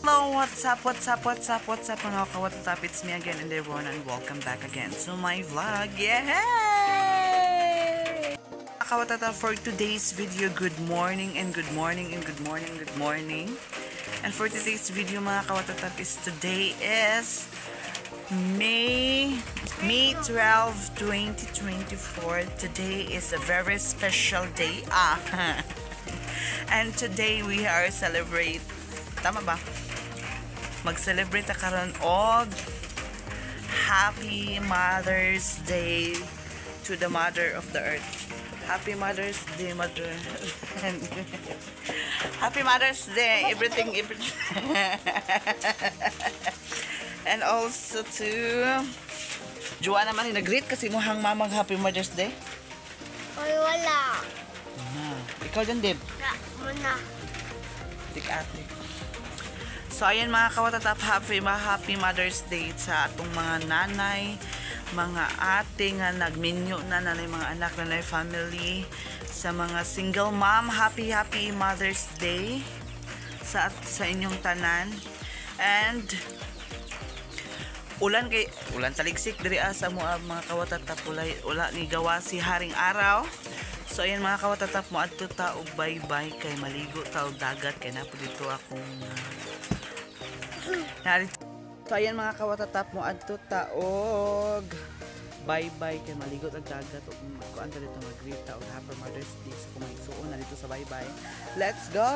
Hello, what's up, what's up, what's up, what's up, mga kawatatap? It's me again, Enderborn, and welcome back again to my vlog. Yay! Kawatatap, for today's video, good morning, and good morning, and good morning, good morning. And for today's video, mga kawatatap, is today is May 12, 2024. Today is a very special day. And today we are celebrate, tama ba? Mag-celebrate ta karon og Happy Mother's Day to the mother of the earth. Happy Mother's Day, mother. Happy Mother's Day, everything, everything. And also to Joanna man, nag-greet kasi mo hang mamang Happy Mother's Day. Oy, wala. Na. Ikaw dyan, Deb. Muna. Tik ate. So ayan mga kawatatap, happy Mother's Day sa atong mga nanay, mga ate nga nagminyo na nanay, mga anak, nanay family, sa mga single mom, happy Mother's Day sa inyong tanan. And ulan kay ulan taligsik diri sa mo mga kawatatap, ula ni gawa si Haring Araw. So ayan mga kawatatap, mo adto ta og bye-bye kay maligo ta og dagat kay napo dito akong narito. So ayan mga kawatatap, mo adto ta og bye-bye kay maligo tag dagat ug magkuan ta dito, mag-greet ta og Happy Mother's Day sa kung maigsuon na dito sa bye-bye. Let's go.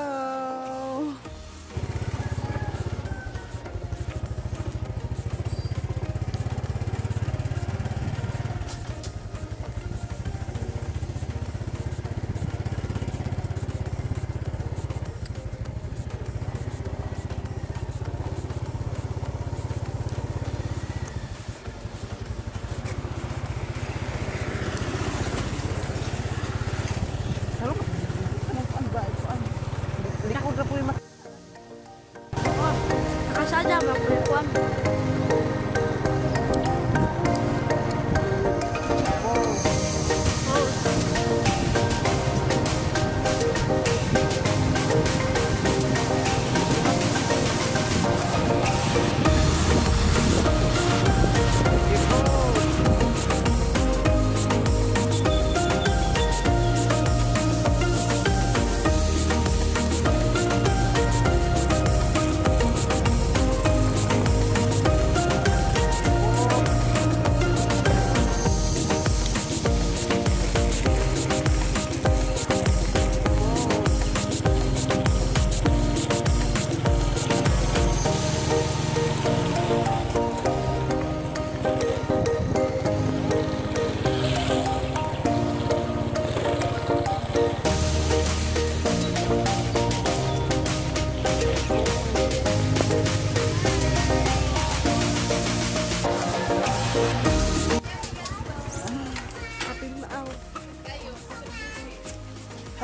Nakasada ba ko yung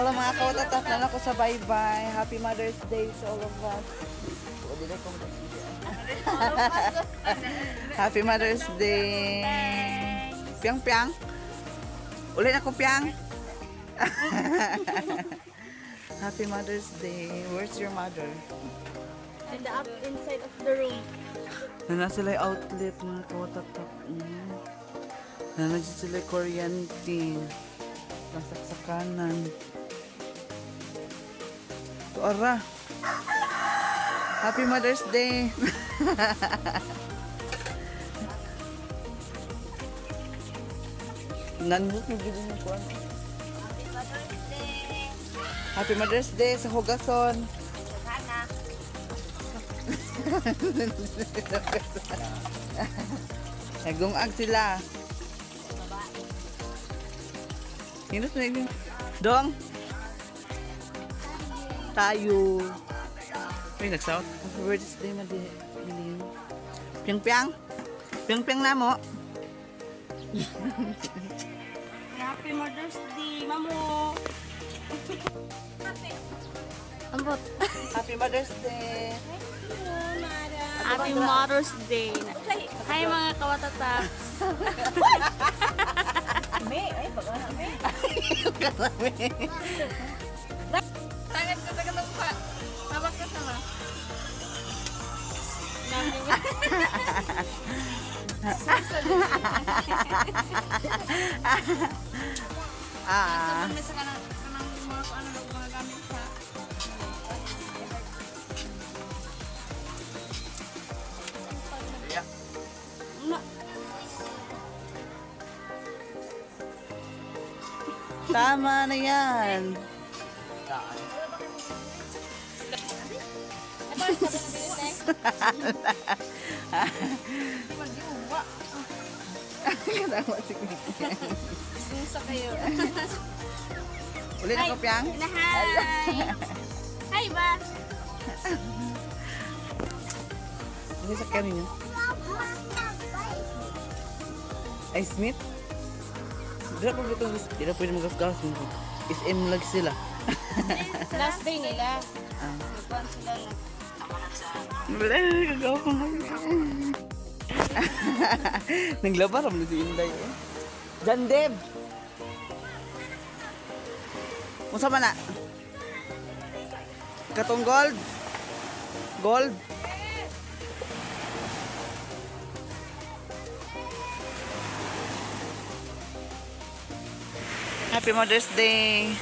Hello mga kawatatap, na ako sa bye-bye. Happy Mother's Day to all of us. Happy Mother's Day. Piang piang. Ulit ako piang. Happy Mother's Day. Where's your mother? In the up inside of the room. Nana sila outlet mga kawatatap. Nana sila kuryente. Nasaksakanan. Tuara. Happy Mother's Day. Nandot na gid ni kuan. Happy Mother's Day. Happy Mother's Day sa Hugason. Sana. Nagungag sila. Hinot na yun. Dong! Tayo! Uy, nagsaot. Happy birthday, Madilim. Piang piang! Piang piang na mo! Happy Mother's Day, Mamo! Ambot! Happy Mother's Day! Happy Mother's Day! Hi mga kawatatap! Tangan ko sa kanong pa. Habak ka sama. Ah. Tama na yan. Kasama si Kuya. Susa kayo. Ulit ako, Piang. Hi! Hi ba? Ano sa sakyan ninyo? Ay, Smith? Dira pa bitong dira pwede magasgas mo. SM lag sila. Last day nila. Nagkuhan sila na. Wala, gagawa ko nga. Naglaba ram na si Inday eh. Jandeb! Unsa man na? Katong gold? Gold? Happy Mother's Day!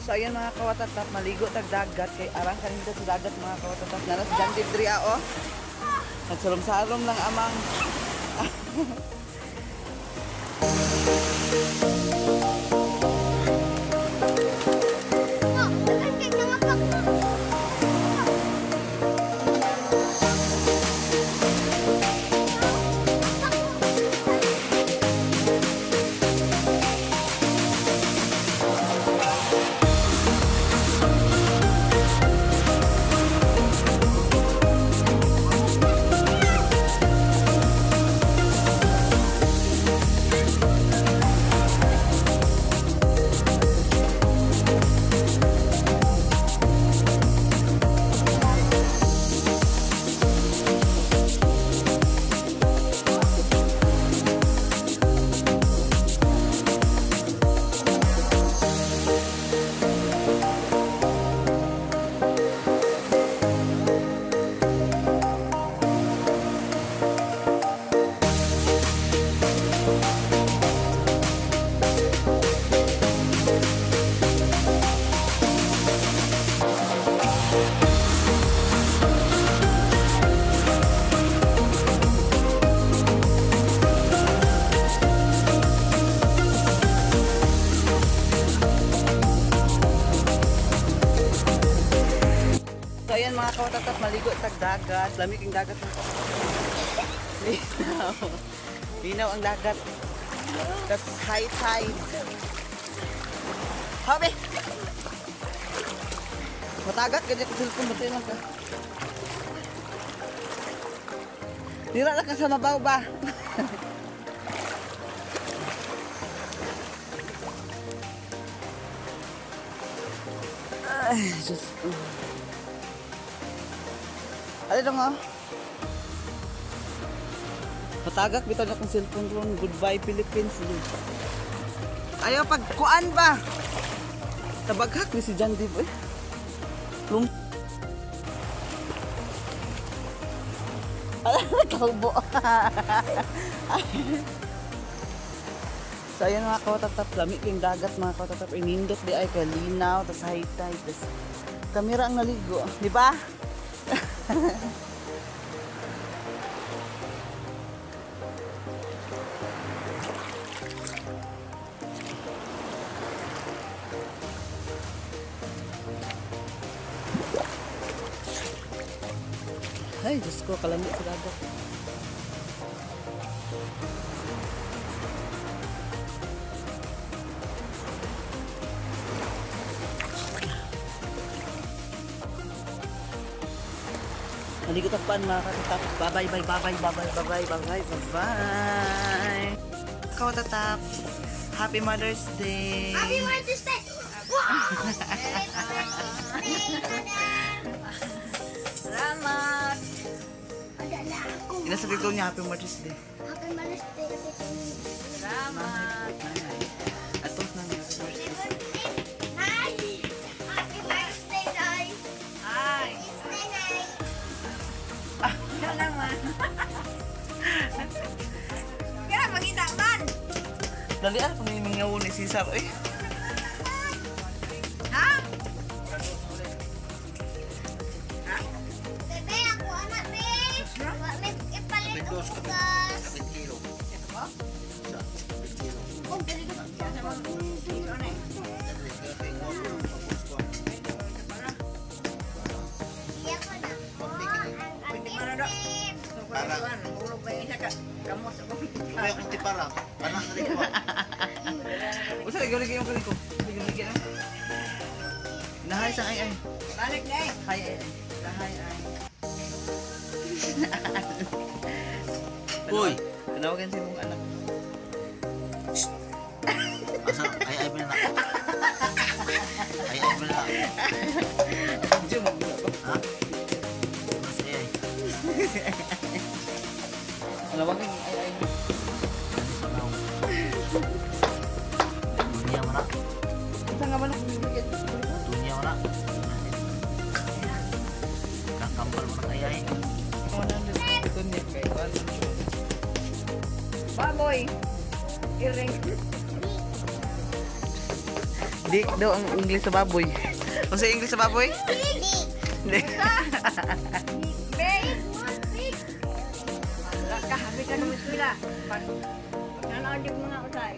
So ayan mga kawatatap, maligo tag dagat kay arang kanina sa dagat mga kawatatap. Naras Jandib diri oh. Nagsalom-salom lang amang. So ayan mga kawatatap, maligo tag dagat. Lamig ang dagat. Linaw. Linaw ang dagat. Tas high tide. Habi! Matagat, ganyan ko cellphone. Batay lang ka. Dira lang ka sa mabaw ba? Ay, Diyos ko. Ano dong oh? Matagak bitaw na akong cellphone ron. Goodbye Philippines. Ayaw pagkuan ba? Tabaghak ni si John Dib eh. Lum. Ala nakaubo. So ayan mga kawatatap, lami kayong dagat mga kawatatap. Inindot di ay kalinaw, tas high tide, tas kamera ang naligo, di ba? Ay, Diyos ko, kalamit sa dagat. Maligo takpan mga katatap. Bye bye bye bye bye bye bye bye bye bye bye. Kawatatap. Happy Mother's Day. Happy Mother's Day. Wow! Happy Mother's Day, madam. Salamat. Madala ako. Inasabi ko niya Happy Mother's Day. Happy Mother's Day. Salamat. Atos na niya. Happy Mother's Day. Nay! Happy Mother's Day, Nay. Hi! Dali ah, kung mga ni Cesar eh. Ha? Bebe, ako anak, be. Wa may ipalit og bugas. Oh, dali ko. Iya ko na. Ang atip. Para. May akong tipara. Panak na rin ko. Usa lagi lagi yung kaliko. Lagi lagi ah. Nahay sa ay ay. Balik na eh. Hi ay ay. Nahay ay. Uy! Tanawagan sa imong anak. Asa? Ay, ay, na. Ay, ay, na. Diyo mo ba? Ha? Mas ay, ay. Tanawagan ay ay. Dunya mo na. Unsa nga man ang bigyan? Dunya mo na. Kakambal mo na ay, ay. 100 kunya kay kwan. Baboy. Iring. Di daw ang English sa baboy. Unsa English sa baboy? Di. Di. Bay. Big. Wala ka, happy ka naman sila. Pag nanadig mga usay.